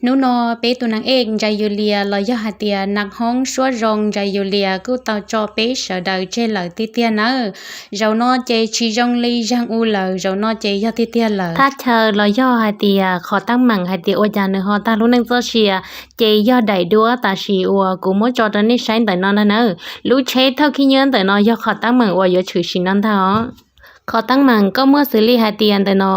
Hnub no peb tus neeg ej Ntsa Yus Lias los yog hais tias neeg hoob suab zoo Ntsa Yus Lias kuj tau tso peb sawv daws tseg lawm tiag tiag nawb. Zaum no ces tsis zoo li zaug ub lawm, zaum no ces yog tiag tiag lawm. Thaj chaw los yog hais tias qhov teeb meem hais tias ua cas nws ho tag lub neej txoj sia, ces yog daim duab tam sim uas kuv muab tso rau nej saib ntawm no ntag nawb. Lub tsheb thawj khib nyiab ntawm no yog qhov teeb meem uas yuav tshwm sim no ntag os. Qhov teeb meem koj muaj xws li hais tias ntawm no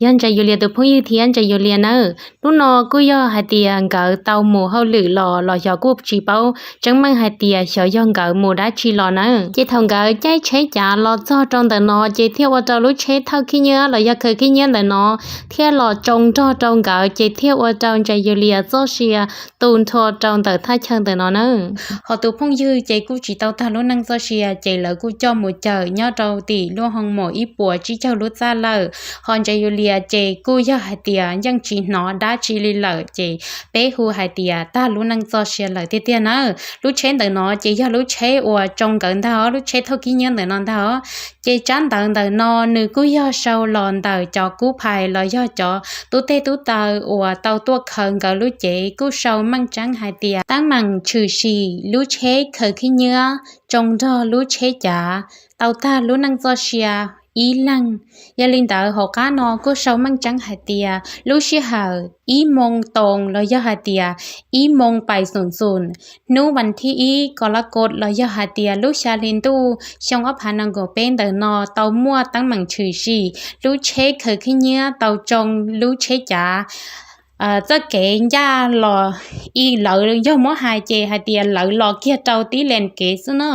yog Ntsa Yus Lias tus phooj ywg thiab Ntsa Yus Lias nawb. Hnub no kuj yog hais tias nkawd tau mus hauj lwm los los xyov kuj tsis paub tseeb meej hais tias xyov yog nkawd mus dab tsi los nawb. Ces thaum nkawd caij tsheb cav los txog rau ntawm no ces thiaj ua rau lub tsheb thawj khib nyiab los yog khaws khib nyiab ntawm no thiaj los tsoo nrog rau nkawd, ces thiaj ua rau Ntsa Yus Lias txoj sia tu nrho rau ntawm thaj chaw ntawm no nawb. Ho tus phooj ywg ces kuj tsis tau tag lub neej txoj sia, ces lawv kuj coj mus cawm nyob rau tim lub hoo mom ib puas tsib caug lub txaj lawm. Ho Ntsa Yus Lias ces kuj yog hais tias yeej tsis hnov dab tsi li lawm, ces peb hu hais tias tag lub neej txoj sia lawm tiag tiag nawb. Lub tsheb ntawm no ces yog lub tsheb uas tsoo nkawd ntag os, lub tsheb thawj khib nyiab ntawm no ntag os. Ces tsab ntawv ntawm no nws kuj yog sau los ntawm cov kub phais los yog cov tub teg tub taw uas tau tuaj khaws nkawd lub cev, kuj sau meej tseeb hais tias teeb meem tshwm sim lub tsheb khaws khib nyiab tsoo nrog lub tsheb cav tau tag lub neej txoj sia ib leeg. Yog li ntawd hauv qab no kuj sau meej tseeb hais tias lub sij hawm ib moo toos los yog hais tias ib moo pais xum xum hnub vas thib ib ko lab kos los yog hais tias lub xya hli ntuj xyoo ob phav nees nkaum peb ntawm no tau muaj teeb meem tshwm sim lub tsheb khaws khib nyiab tau tsoo lub tsheb cav. Txoj kev ncaj los ib lawv yog muab hais ces hais tias lawv los kiag rau tib lees kev xwb na.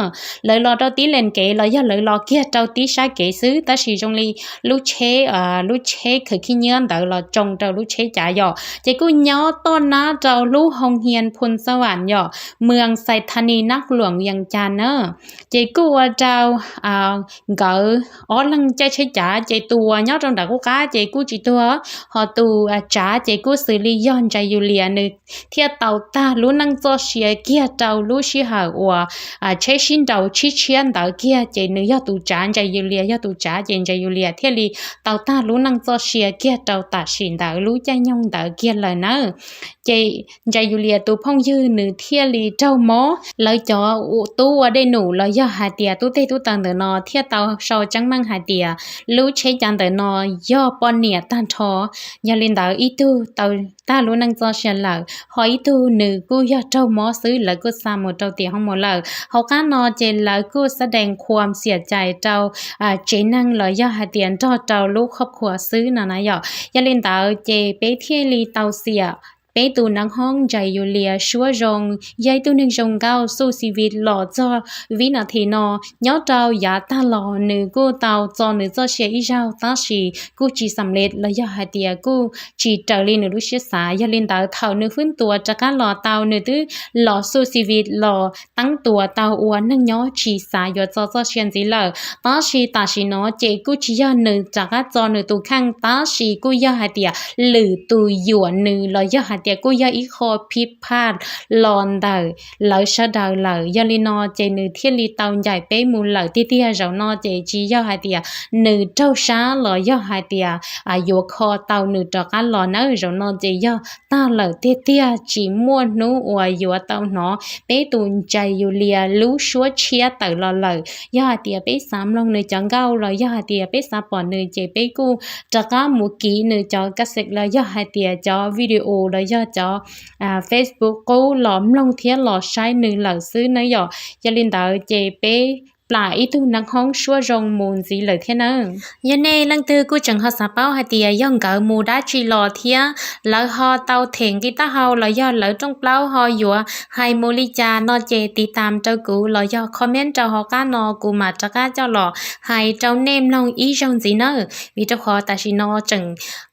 Lawv los rau tib lees kev los yog lawv los kiag rau tib sab kev xwb, tab sis zoo li lub tsheb, lub tsheb khaws khib nyiab ntawd los tsoo rau lub tsheb cav yom. Ces kuj nyob toj nab rau lub hoo hias Phoo Xav Vam yom, mws Xais Thas Nis Nab Luam Yees Cas na. Ces kuj ua rau nkawd ob leeg caij tsheb cav ces tus uas nyob rau nram qub qab ces kuj tsis tuag, ho tus tsav ces kuj xws li yog Ntsa Yus Lias nws thiaj tau tag lub neej txoj sia kiag rau lub sij hawm uas tsheb sib nraus tshiab tshiab ntawd kiag, ces nws yog tus tsav, Ntsa Yus Lias yog tus tsav, ces Ntsa Yus Lias thiaj li tau tag lub neej txoj sia kiag rau tam sim ntawd lub caij nyoog ntawd kiag lawm nawb. Ces Ntsa Yus Lias tus phooj ywg nws thiaj li raug mob. Lawv cov tub ua dej num los yog hais tias tub teg tub taw ntawm no thiaj tau sau tseeb meej hais tias lub tsheb cav ntawm no yog poj niam tag nrho. Yog li ntawd ib tug tau tag lub neej txoj sia lawm, ho ib tug nws kuj yog raug mob xwb, lawv kuj xa mus rau tim hoo mom lawm. Hauv qab no ces lawv kuj xab dees khuam xiam cais rau tsev neeg los yog hais tias nrog rau lub khoj khua xwb no na yom. Yog li ntawd ces peb thiaj li tau xiam peb tus neeg hoob Ntsa Yus Lias suab zoo, yog ib tug neeg zoo nkauj xuj xi vi los txog vib nas this no. Nyob rau yav tag los nws kuj tau txo nws txoj sia ib zaug tab sis kuj tsis xam lej los yog hais tias kuj tsis raws li nws lub siab xav. Yog li ntawd thaum nws hwb tuas rov qab los tau, nws twb los xuj xi vi los teeb tuas tau ua neej nyob tsis xav yuav txo txoj sia ntxiv lawm. Tab sis tam sim no ces kuj tsis yog nws rov qab txo nws tus kheej, tab sis kuj yog hais tias lwm tus yuam nws los yog hais tias kuj yog ib qho phib phaj los ntawm lawv sawv daws lawm. Yog li no ces nws thiaj li tau ncaim peb mus lawm tiag tiag. Zaum no ces tsis yog hais tias nws raug sab los yog hais tias yuav kho tau nws rov qab los nawb. Zaum no ces yog tag lawm tiag tiag, tsis muaj hnub uas yuav tau hnov peb tus Ntsa Yus Lias lub suab tshiab tawm los lawm. Yog hais tias peb xav mloog nws cov nkauj los yog hais tias peb xav pom nws ces peb kuj rov qab mus kiv nws cov kas xej los yog hais tias cov video los yog cov Facebook qub los mloog thiab los saib nws lawm xwb nawb yom. Yog li ntawd ces peb plam ib tug neeg hoob suab zoo mus ntxiv lawm thiab nawb. Yog nej leej twg kuj tseem ho xav paub hais tias yog nkawd mus dab tsi los thiab lawv ho tau them nqi taub hau los yog lawv rooj plaub ho yuav hais mus li cas no ces tiv tam rau kuv los yog comment rau hauv qab no, kuv mam rov qab coj los hais rau nej mloog ib zaug ntxiv nawb. Vim rau qhov tam sim no tseem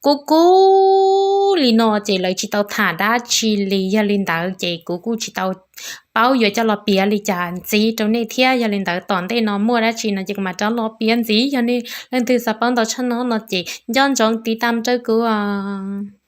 kub kub li no ces lawv tsis tau tham dab tsi li, yog li ntawd ces kuv kuj tsis tau paub yuav coj los piav li cas ntxiv rau nej thiab. Yog li ntawd tom ntej no muaj dab tsi no ces kuv mam rov los piav ntxiv. Yog nej leej twg xav paub ntau tshaj no no ces nco ntsoov tiv tam rau kuv os.